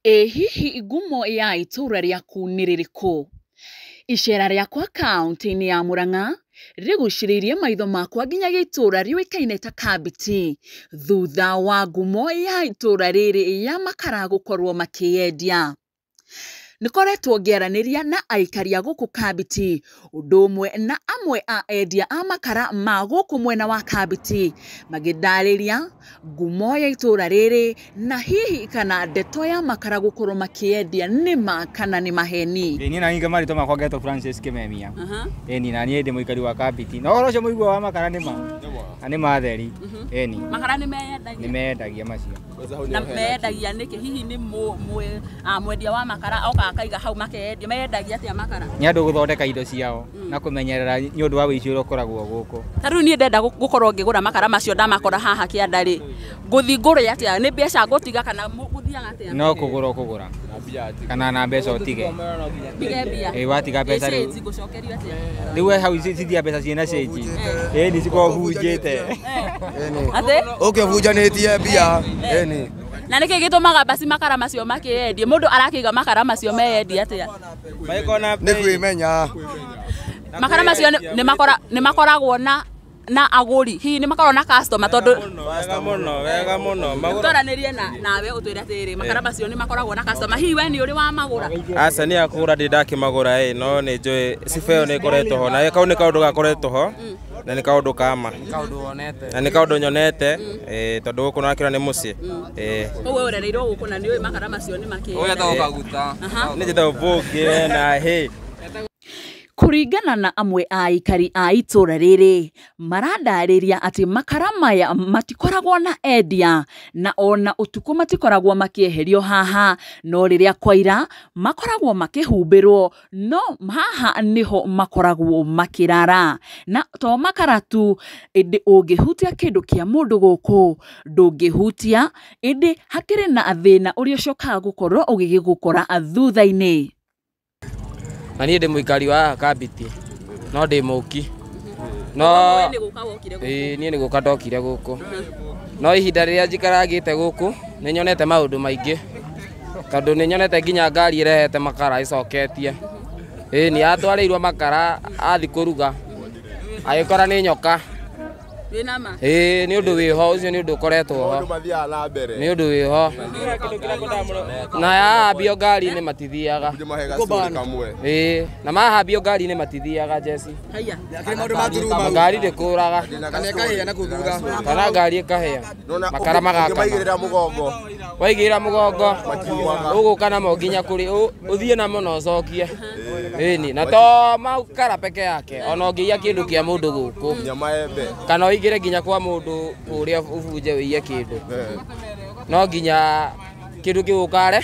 Ĩ hihi ngumo ya itũũra rĩaku nĩ rĩrĩkũ? Icera rĩakwa kaũntĩ-inĩ ya Murang'a rĩgucĩrĩirie maitho makwa nginyagia itũũra rĩũĩkaine ta Kambiti thutha wa ngumo ya itũũra rĩrĩ ya makara gũkorwo makĩyendia. Nĩkoretwo ngĩaranĩria na aikari a gũkũ Kambiti ũndũ ũmwe na amwe a endia a makara ma gũkũ mwena wa Kambiti magĩndarĩria ngumo ya itũũra rĩrĩ na hihi kana ndeto ya makara gũkorwo makĩendia nĩ ma kana nĩ maheni. Niĩ na niĩ marĩtwa makwa ngetwo Francis Kimemia. Ĩni na niĩ ndĩ mũikari wa Kambiti. Na ũhoro ũcio mũigua wa makara nĩ ma. Na nĩ ma theri. Ĩni. Makara nĩ meyendagia. Nĩ mendagia macio. Na mendagia nĩkĩ? Hihi nĩ mwendia wa makara oka akaiga hau makendia. Mendagia atĩa makara? Nĩ andũ gũthondeka indo ciao na kũmenyerera nĩ ũndũ wa ũici ũrĩa ũkoragwo gũkũ. Ta rĩu niĩ ndenda gũkorwo ngĩgũra makara macio ndamakora haha kĩanda rĩ, ngũthiĩ ngũre atĩa? Nĩ mbeca ngũtiga kana gũthiaga atĩa? No kũgũra ũkũgũra. Kana na mbeca ũtige. Ndige mbia. Ĩĩ watiga mbeca rĩu. Ĩ ngũcokerio atĩa? Rĩu we hau cithia mbeca ciĩna cĩnji. Ĩĩ nĩ cikoragwo bunjĩte. Atĩ? Ũkĩbunjanĩtie mbia. Ĩni. Na nĩkĩ gĩtũmaga basi makara macio makĩendie? Mũndũ arakĩiga makara macio meyendie atĩa? Nĩ kwĩmenya. Makara macio nĩ makoragwo na agũri, hihi nĩ makoragwo na customer tondũ wega mũno, wega mũno. Twaranĩrie nawe ũtwĩre atĩrĩrĩ, makara macio nĩ makoragwo na customer, hihi we nĩ ũrĩ wa magũra? Aca niĩ akũgũra ndĩ ndakĩmagũra ĩ, no nĩ njũĩ sifa ĩyo nĩ ĩkoretwo ho, na kau nĩ kaũndũ gakoretwo ho, na nĩ kaũndũ ka ma. Na nĩ kaũndũ nyonete, tondũ gũkũ nakĩra nĩ mũciĩ. Koguo ũrereirwo gũkũ na nĩ ũĩ makara macio nĩ makĩendagia. Ũyũ etagwo Kaguta. Nĩ njĩtagwo Mbũngĩ na hĩ. Kũringana na amwe a aikari a itũũra rĩrĩ marandarĩria atĩ makara maya matikoragwo na endia na ona ũtukũ matikoragwo makĩeherio haha, no rĩrĩa kwaira makoragwo makĩhumbĩrwo, no haha nĩho makoragwo makĩrara. Na to makara tu, ĩndĩ ũngĩhutia kĩndũ kĩa mũndũ gũkũ ndũngĩhutia, ĩndĩ hakĩrĩ na thĩna ũrĩa ũcokaga gũkorwo ũgĩgĩgũkora thutha-inĩ. Na niĩ ndĩ mũikari wa Kambiti no ndĩ mũki. No niĩ nĩ gũka ndokire gũkũ. No ihinda rĩrĩa njikarangĩte gũkũ nĩ nyonete maũndũ maingĩ, tondũ nĩ nyonete nginya ngari ĩrehete makara ĩcoketie. Ĩni atwarĩirwo makara athi kũruga agĩkora nĩ nyoka. Ĩĩ nĩ ũndũ wĩho ũcio, nĩ ũndũ ũkoretwo ho. Nĩ ũndũ wĩho. Na yahambio ngari-inĩ matithiaga. Ĩĩ na mahambio ngari-inĩ matithiaga Jesse. Ngari ndĩkũraga. Kana ngari ĩkahĩa. Makara magakana. Waigĩrĩra mũgongo ũgũka namo nginya kũrĩ ũthiĩ namo na ũcokie. Ĩni na to makara peke yake ona ũngĩiya kĩndũ kĩa mũndũ gũkũ kana ũingĩre nginya kwa mũndũ kũrĩa ũbunje ũiye kĩndũ, no nginya kĩndũ kĩu ũkare.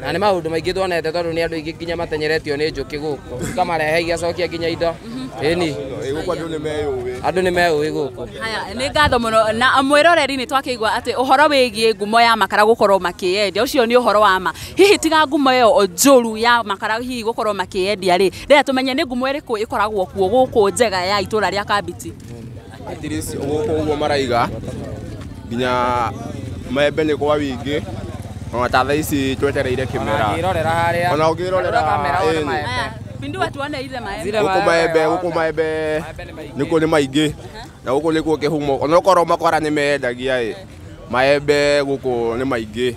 Na nĩ maũndũ maingĩ tuonete tondũ nĩ andũ aingĩ nginya matenyeretio nĩ njũkĩ gũkũ ikamarehe igacokia nginya indo. Ĩni andũ nĩ meyũĩ gũkũ. Haya, nĩ ngatho mũno na mwĩroreri nĩ twakĩigua atĩ ũhoro wĩgiĩ ngumo ya makara gũkorwo makĩyendia ũcio nĩ ũhoro wa ma. Hihi tiga ngumo ĩyo njũru ya makara hihi gũkorwo makĩyendia rĩ, ndĩrenda tũmenye nĩ ngumo ĩrĩkũ ĩkoragwo kuo gũkũ njega ya itũũra rĩa Kambiti. At least gũkũ ũguo maraiga nginya maembe nĩ kwa wingĩ, ona ta thaa ici twetereire kĩmera. Ona ũngĩrorera harĩa. Pindua tuone ile maembe. Gũkũ maembe, gũkũ maembe nĩkuo nĩ maingĩ na gũkũ nĩkuo kĩhumo. Ona okorwo makara nĩ mendagia ĩ, maembe gũkũ nĩ maingĩ.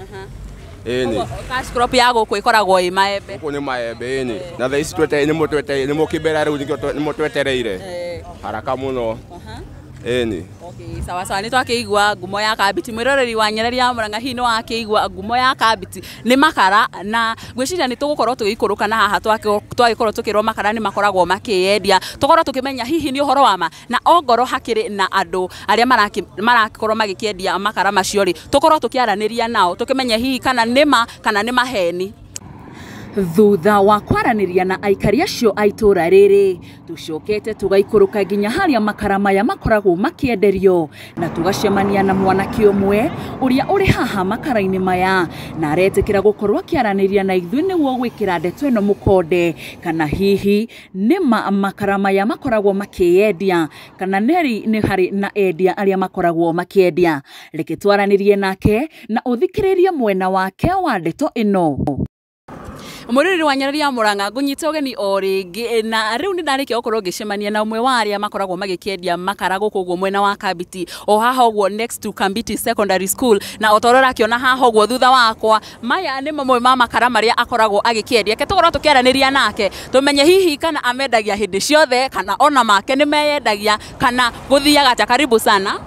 Ĩni. Cash crop ya gũkũ ĩkoragwo ĩ maembe. Gũkũ nĩ maembe ĩni. Na thaa ici twetereire nĩmo kĩmera rĩu nĩkĩo nĩmo twetereire. Haraka mũno. Ĩni. Okay, sawa sawa, nĩ twakĩigua ngumo ya Kambiti. Mwĩroreri wa Nyereri ya Murang'a hihi nĩ wakĩigua ngumo ya Kambiti nĩ makara, na ngwĩciria nĩ tũgũkorwo tũgĩikũrũka na haha twagĩkorwo tũkĩrwo makara nĩ makoragwo makĩyendia, tũkorwo tũkĩmenya hihi nĩ ũhoro wa ma, na ongorwo hakĩrĩ na andũ arĩa marakorwo magĩkĩendia makara macio rĩ, tũkorwo tũkĩaranĩria nao tũkĩmenye hihi kana nĩ ma kana nĩ maheni. Thutha wa kwaranĩria na aikari acio a itũũra rĩrĩ, tũcokete tũgaikũrũka nginya harĩa makara maya makoragwo makĩenderio, na tũgacemania na mwanake ũmwe ũrĩa ũrĩ haha makara-inĩ maya, na aretĩkĩra gũkorwo akĩaranĩria na ithuĩ nĩguo gwĩkĩra ndeto ĩno mũkonde, kana hihi nĩma makara maya makoragwo makĩyendia, kana nĩ harĩ na endia arĩa makoragwo makĩendia. Reke twaranĩrie nake na ũthikĩrĩrie mwena wake wa ndeto ĩno. Mũrĩrĩ wa Nyarari ya Murang'a ngũnyite ũgeni o rĩngĩ, na rĩu nĩ ndarĩkia gũkorwo ngĩcemania na ũmwe wa arĩa makoragwo magĩkĩendia makara gũkũ ũguo mwena wa Kambiti, o haha ũguo next to Kambiti Secondary School, na o ta ũrĩa ũrakĩona haha ũguo thutha wakwa, maya nĩ mamwe ma makara marĩa akoragwo agĩkĩendia. Reke tũkorwo tũkĩaranĩria nake tũmenye hihi kana amendagia hĩndĩ ciothe, kana ona make nĩ meyendagia, kana gũthiaga atĩa. Karibu sana.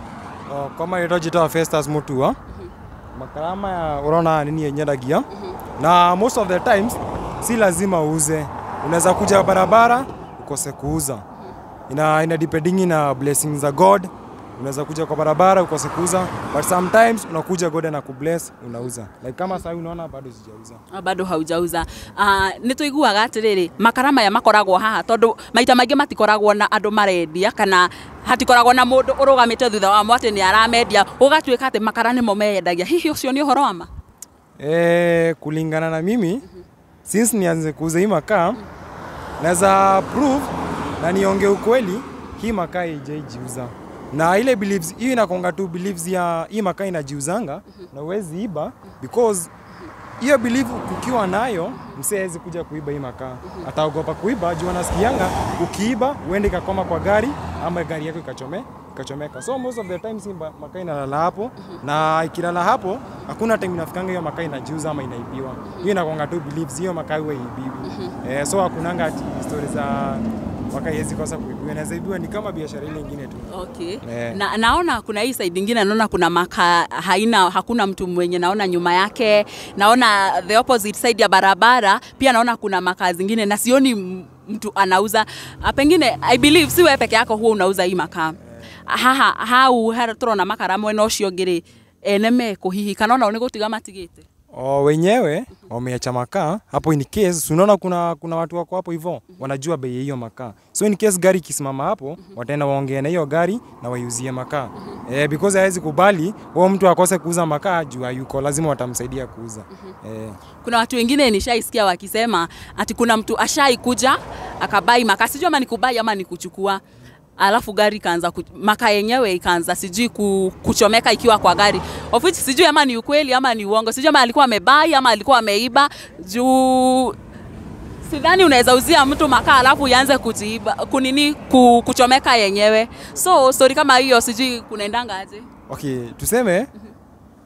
Kwa marĩtwa njĩtagwo Festus Mutua. Makara maya ũrona nĩ niĩ nyendagia, na most of the times si lazima uuze. Unaweza kuja barabara ukose kuuza. Ina depending na blessings za God. Unaweza kuja kwa barabara ukose kuuza, but sometimes unakuja God na kubless unauza. Like kama sasa unaona bado sijauza. Bado haujauza. Nĩ tũiguaga atĩrĩrĩ, makara maya makoragwo haha tondũ maita maingĩ matikoragwo na andũ marendia, kana hatikoragwo na mũndũ ũrũgamĩte thutha wamo atĩ nĩ aramendia, ũgatuĩka atĩ makara nĩmo meyendagia. Hihi ũcio nĩ ũhoro wa ma? Kulingana na mimi, since nianze kuuza hii makaa, naweza prove na niongee ukweli, hii makaa haijajiuza. Na ile beliefs hiyo inakonga tu beliefs ya hii makaa inajiuzanga na huwezi iba, because hiyo belief kukiwa nayo msee hawezi kuja kuiba hii makaa. Ataogopa kuiba juu anasikianga ukiiba uende kakoma kwa gari ama gari yako ikachomeka. So most of the times hii makaa inalala hapo, na ikilala hapo hakuna time inafikanga hiyo makaa inajiuza ama inaibiwa. Hiyo inakonga tu beliefs hiyo makaa huwa ibiwi. So hakunanga ati stories za makaa haiwezi kosa kuibiwa. Inaweza ibiwa, ni kama biashara ile nyingine tu. Okay. Na naona kuna hii side nyingine, naona kuna makaa haina, hakuna mtu mwenye naona nyuma yake. Naona the opposite side ya barabara pia naona kuna makaa zingine na sioni mtu anauza. Pengine I believe si wewe peke yako huwa unauza hii makaa. Haha hau turona makara mwena ũcio ũngĩ rĩ, ene meko hihi kana ona nĩ gũtiga matigĩte? Wenyewe wameacha makaa hapo in case unaona kuna watu wako hapo hivyo wanajua bei hiyo makaa. So in case gari ikisimama hapo wataenda waongee na hiyo gari na waiuzie makaa. Because hawezi kubali huo mtu akose kuuza makaa juu hayuko, lazima watamsaidia kuuza. Kuna watu wengine nishaisikia wakisema ati kuna mtu ashaikuja akabai makaa, sijui ama ni kubai ama ni kuchukua, alafu gari ikaanza makaa yenyewe ikaanza sijui kuchomeka ikiwa kwa gari. Of which sijui ama ni ukweli ama ni uongo. Sijui ama alikuwa amebai ama alikuwa ameiba. Juu sidhani unaweza uzia mtu makaa alafu ianze kujiiba kunini kuchomeka yenyewe. So story kama hiyo sijui kunaendanga aje. Okay, tuseme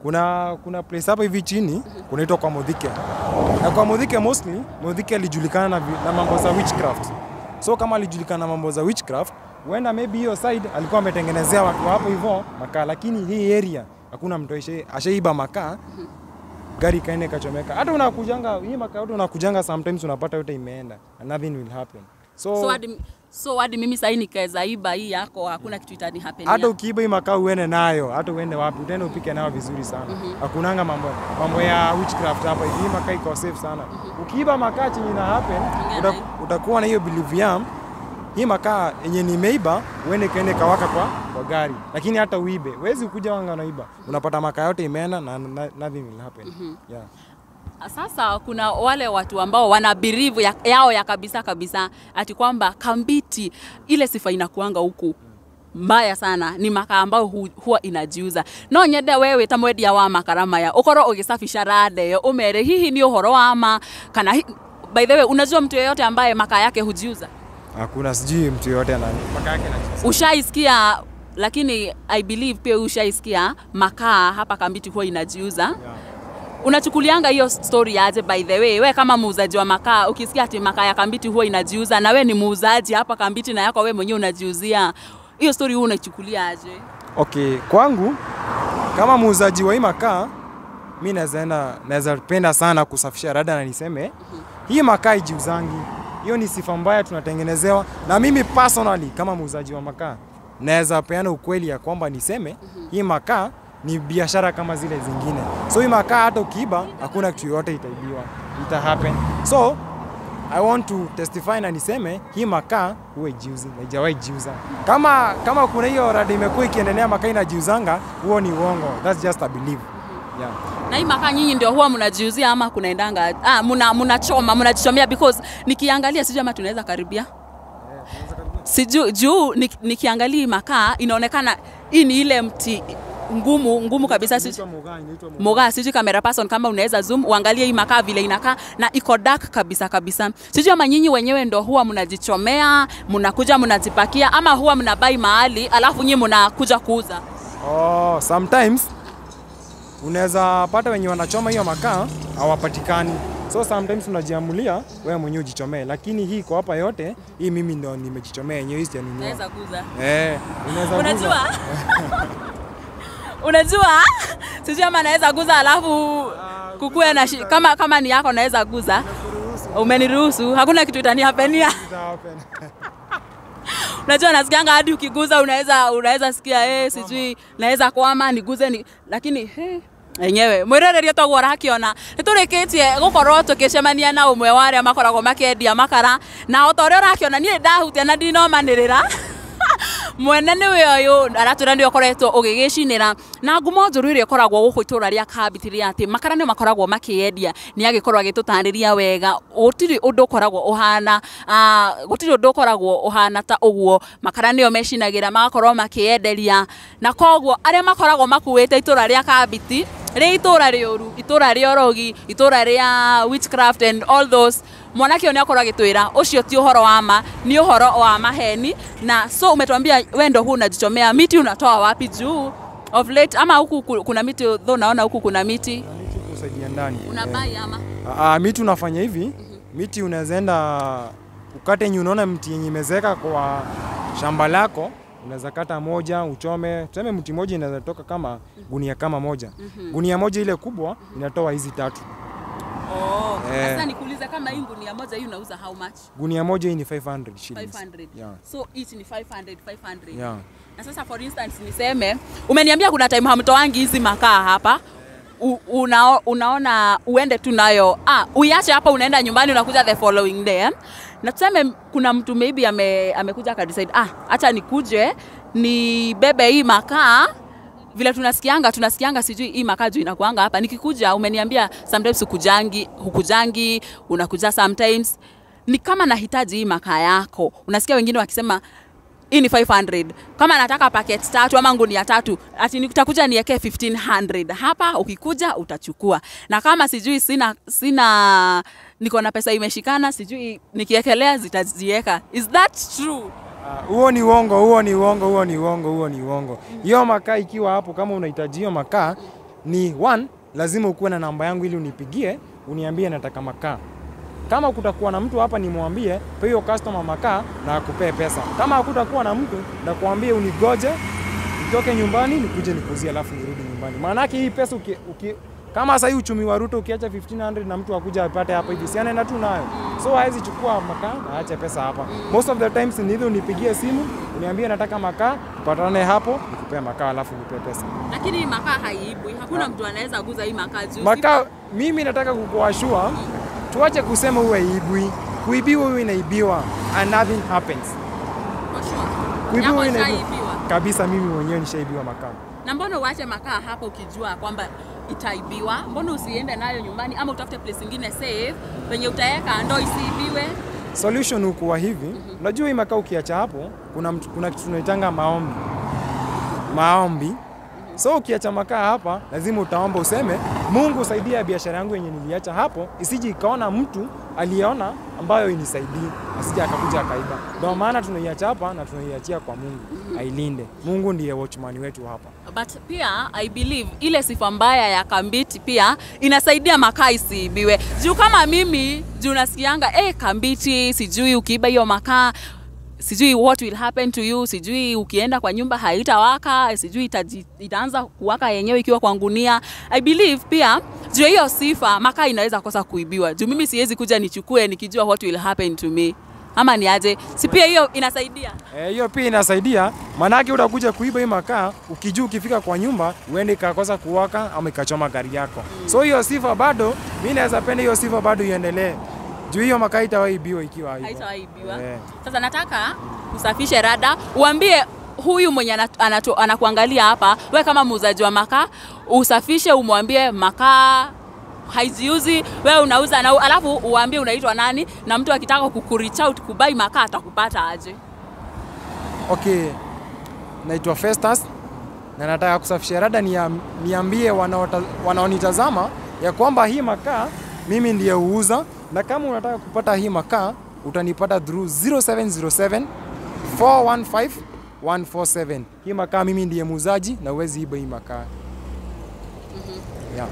kuna place hapa hivi chini kunaitwa kwa Muthike. Na kwa Muthike mostly Muthike alijulikana na mambo za witchcraft. So kama alijulikana na mambo za witchcraft, huenda maybe hiyo side alikuwa ametengenezea watu hapo hivyo makaa, lakini hii area hakuna mtu ashaiba makaa, gari kaende kachomeka. Hata unakujanga hii makaa yote unakujanga sometimes unapata yote imeenda and nothing will happen. So hadi mimi sasa nikaweza iba hii yako hakuna kitu itani happen. Hata ukiiba hii makaa uende nayo, hata uende wapi, utaenda upike nayo vizuri sana. Hakunanga mambo ya witchcraft hapa hivi, hii makaa iko safe sana. Ukiiba makaa chenye ina happen, utakuwa na hiyo belief ya hii makaa yenye nimeiba uende kaende kawaka kwa gari. Lakini hata uibe, huwezi kuja wanga unaiba. Unapata makaa yote imeenda na nothing will happen. Yeah. Sasa kuna wale watu ambao wana believe yao ya kabisa kabisa ati kwamba Kambiti ile sifa inakuanga huku mbaya sana ni makaa ambayo huwa inajiuza. No nyende wewe ta mwendia wa makara maya ukorwo ugisafisha rada iyo umere hihi ni uhoro wa ma kana by the way unajua mtu yeyote ambaye makaa yake hujiuza? Hakuna, sijui mtu yeyote anani makaa yake anajiuza. Ushaisikia? Lakini I believe pia ushaisikia makaa hapa Kambiti huwa inajiuza. Yeah. Unachukulianga hiyo story aje by the way? We kama muuzaji wa makaa ukisikia ati makaa ya Kambiti huwa inajiuza na we ni muuzaji hapa Kambiti na yako we mwenyewe unajiuzia, hiyo story huwa unachukulia aje? Okay, kwangu kama muuzaji wa hii makaa mimi naweza penda sana kusafisha rada na niseme hii makaa ijiuzangi. Hiyo ni sifa mbaya tunatengenezewa, na mimi personally kama muuzaji wa makaa naweza peana ukweli ya kwamba niseme hii makaa ni biashara kama zile zingine. So hii makaa hata ukiiba hakuna kitu yote itaibiwa. ita happen. So I want to testify na niseme hii makaa huwa ijiuzi na haijawahi jiuza. Kama kuna hiyo rada imekuwa ikiendelea makaa inajiuzanga, huo ni uongo. That's just a belief. Yeah. Na hii makaa nyinyi ndio huwa mnajiuzia ama kunaendanga mnachoma, mnajichomea? Because nikiangalia sijui ama tunaweza karibia. Sijui juu nikiangalia makaa inaonekana hii ni ile mti ngumu kabisa. Sijui Mugaa, sijui camera person kama unaweza zoom uangalie hii makaa vile inakaa na iko dark kabisa kabisa. Sijui ama nyinyi wenyewe ndio huwa mnajichomea, mnakuja mnazipakia ama huwa mnabai mahali alafu nyinyi mnakuja kuuza? Oh, sometimes unaweza pata wenye wanachoma hiyo makaa hawapatikani. So sometimes unajiamulia wewe mwenyewe ujichomee, lakini hii kwa hapa yote hii mimi ndio nimejichomea yenyewe, sijanunua. Unaweza kuuza. Unaweza kuuza. Unajua? Unajua? Sijui ama naweza guza alafu kukue na kama ni yako naweza guza. Umeniruhusu, hakuna kitu itanihapenia. Unajua nasikianga hadi ukiguza unaweza sikia sijui naweza kwama niguze ni, lakini enyewe mwĩroreria toguo ũrakiona nĩtũrĩkĩtie gũkorwo tũkĩcemania na ũmwe wa arĩa makoragwo makĩendia makara, na o ta ũrĩa ũrakiona niĩ ndahutia na ndinomanĩrĩra. Mwene nĩwe ũyũ aratwĩra nĩwe ũkoretwo ũgĩgĩcinĩra na ngumo njũru ĩrĩa ĩkoragwo gũkũ itũra rĩa Kambiti rĩa atĩ makara nĩo makoragwo makĩendia. Nĩ agĩkorwo agĩtũtarĩria wega gũtirĩ ũndũ ũkoragwo ũhana gũtirĩ ũndũ ũkoragwo ũhana ta ũguo. Makara nĩo mecinagĩra magakorwo makĩenderia, na koguo arĩa makoragwo makuĩte itũra rĩa Kambiti rĩ itũra rĩũru, itũra rĩa ũrogi, itũra rĩa witchcraft and all those, mwanake ũyũ nĩ akorwo agĩtwĩra ũcio ti ũhoro wa ma, ni ũhoro wa maheni. Na so umetuambia wewe ndio huu unajichomea miti, unatoa wapi juu of late? Ama huku kuna miti though, naona huku kuna miti kusaidia ndani. Unabai ama? Miti unafanya hivi, miti unawezaenda ukate yenye unaona mti yenye imezeka kwa shamba lako, unaweza kata moja uchome. Tuseme mti moja inaweza toka kama gunia kama moja. Gunia moja ile kubwa inatoa hizi tatu. Sasa nikuulize, kama hii gunia moja hii unauza how much? Gunia moja hii ni 500 shillings. 500. Yeah. So each ni 500 500. Yeah. Na sasa for instance niseme umeniambia kuna time hamtoangi hizi makaa hapa. Unaona uende tu nayo, uiache hapa unaenda nyumbani unakuja the following day. Na tuseme kuna mtu maybe amekuja aka decide acha nikuje nibebe hii makaa. Vile tunasikianga sijui hii makaa juu inakuanga hapa. Nikikuja umeniambia sometimes hukujangi, unakuja sometimes. Ni kama nahitaji hii makaa yako. Unasikia wengine wakisema hii ni 500. Kama nataka packet 3 ama ngunia 3, ati nitakuja niweke 1500. Hapa ukikuja utachukua. Na kama sijui sina niko na pesa imeshikana, sijui nikiekelea zitaziweka. Is that true? Huo ni uongo, huo ni uongo, huo ni uongo, huo ni uongo. Hiyo makaa ikiwa hapo, kama unahitaji hiyo makaa ni one, lazima ukuwe na namba yangu ili unipigie, uniambie nataka makaa. Kama kutakuwa na mtu hapa nimwambie, pe hiyo customer makaa na akupee pesa. Kama hakutakuwa na mtu, nakuambia unigoje, nitoke nyumbani, nikuje nikuzie alafu nirudi nyumbani. Maana yake hii pesa kama sasa hii uchumi wa Ruto ukiacha 1500 na mtu akuja apate hapa hivi, si anaenda tu nayo. So hawezi chukua makaa na aache pesa hapa. Most of the times ni unipigie simu, uniambie nataka makaa, tupatane hapo, nikupee makaa alafu nipe pesa. Lakini makaa haiibwi. Hakuna mtu anaweza kuuza hii makaa juu. Makaa mimi nataka kukuashua, tuache kusema uwe ibwi. Kuibiwa wewe inaibiwa and nothing happens. For sure. Kuibiwa inaibiwa. Kabisa mimi mwenyewe nishaibiwa makaa. Na mbona uache makaa hapo ukijua kwamba itaibiwa? Mbona usiende nayo nyumbani ama utafute place nyingine safe penye utaweka ndo isiibiwe? Solution hukuwa hivi, unajua hii makaa ukiacha hapo kuna kitu tunaitanga maombi. Maombi. So ukiacha makaa hapa lazima utaomba useme Mungu saidia biashara yangu yenye niliacha hapo isije ikaona mtu aliona ambayo inisaidie asije akakuja akaiba. Ndio maana tunaiacha hapa na tunaiachia kwa Mungu ailinde. Mungu ndiye watchman wetu hapa. But pia I believe ile sifa mbaya ya Kambiti pia inasaidia makaa isiibiwe. Juu kama mimi juu nasikianga Kambiti sijui ukiiba hiyo makaa sijui what will happen to you, sijui ukienda kwa nyumba haitawaka, sijui itaanza kuwaka yenyewe ikiwa kwa ngunia. I believe pia juu hiyo sifa makaa inaweza kosa kuibiwa. Juu mimi siwezi kuja nichukue nikijua what will happen to me. Ama ni aje? Si pia hiyo inasaidia? Hiyo pia inasaidia, maanake utakuja kuiba hii makaa ukijua ukifika kwa nyumba uende ikakosa kuwaka ama ikachoma gari yako. So hiyo sifa bado mimi naweza penda hiyo sifa bado iendelee. Juu hiyo makaa itawaibiwa ikiwa hivyo. Haitawaibiwa. Sasa nataka usafishe rada, uambie huyu mwenye anakuangalia hapa, we kama muuzaji wa makaa, usafishe umwambie makaa haiziuzi, wewe unauza na alafu uambie unaitwa nani na mtu akitaka kukureach out kubai makaa atakupata aje? Okay, naitwa Festus na nataka kusafisha rada, niambie wanaonitazama ya kwamba hii makaa mimi ndiye huuza, na kama unataka kupata hii makaa utanipata through 0707 415 147. Hii makaa mimi ndiye muuzaji na huwezi iba hii makaa. Yeah.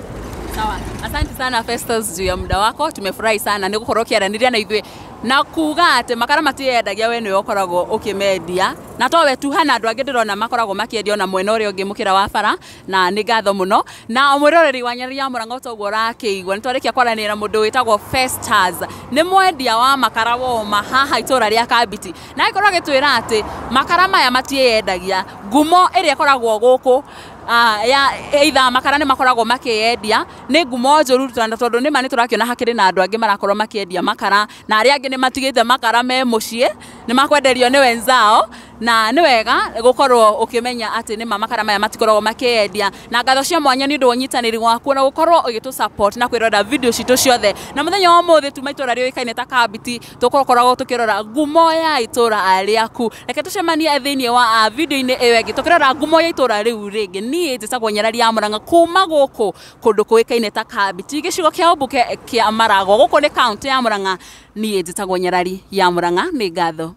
Sawa. Asante sana Festus juu ya muda wako, tumefurahi sana nĩ gũkorwo ũkĩaranĩria na ithuĩ na kuga atĩ makara matiendagia we nĩwe ũkoragwo ũkĩmendia na towe tu hena andũ angĩ ndĩrona makoragwo makĩendia ona mwena ũrĩa ũngĩ mũkĩra wa bara, na nĩ ngatho mũno. Na mwĩroreri wa Nyarari ya Mũrang'a ta ũguo ũrakĩigua nĩ twarĩkia kwaranĩria na mũndũ wĩtagwo Festus, nĩ mwendia wa makara woma haha itũra rĩa Kambiti, na agĩkorwo agĩtwĩra atĩ makara maya matiĩyendagia, ngumo ĩrĩa ĩkoragwo gũkũ ya either makara nĩ makoragwo makĩyendia nĩ ngumo njũru tondũ nĩ ma nĩ tũrakĩona hakĩrĩ na andũ angĩ marakorwo makĩendia makara na arĩa angĩ nĩ matigĩte makara me mũciĩ nĩ makwenderio nĩ wenzao, na nĩ wega gũkorwo ũkĩmenya atĩ nĩ ma makara maya matikoragwo makĩyendia. Na ngatho cia mwanya nĩ ũndũ wa ũnyitanĩri waku na gũkorwo ũgĩtũ support na kwĩrora video citũ ciothe. Na mũthenya wa ũmũthĩ tuma itũra rĩũĩkaine ta Kambiti tũkoragwo tũkĩrora ngumo ya itũra rĩaku. Reke tũcemanie thĩinĩ wa video-inĩ ĩyo ĩngĩ tũkĩrora ngumo ya itũra rĩu rĩngĩ. Niĩ njĩtagwo Nyarari ya Mũrang'a kuma gũkũ kũndũ kũĩkaine ta Kambiti gĩcigo kĩa ũmbunge kĩa Maragwa, gũkũ nĩ kaũntĩ ya Mũrang'a. Niĩ njĩtagwo Nyarari ya Mũrang'a, nĩ ngatho.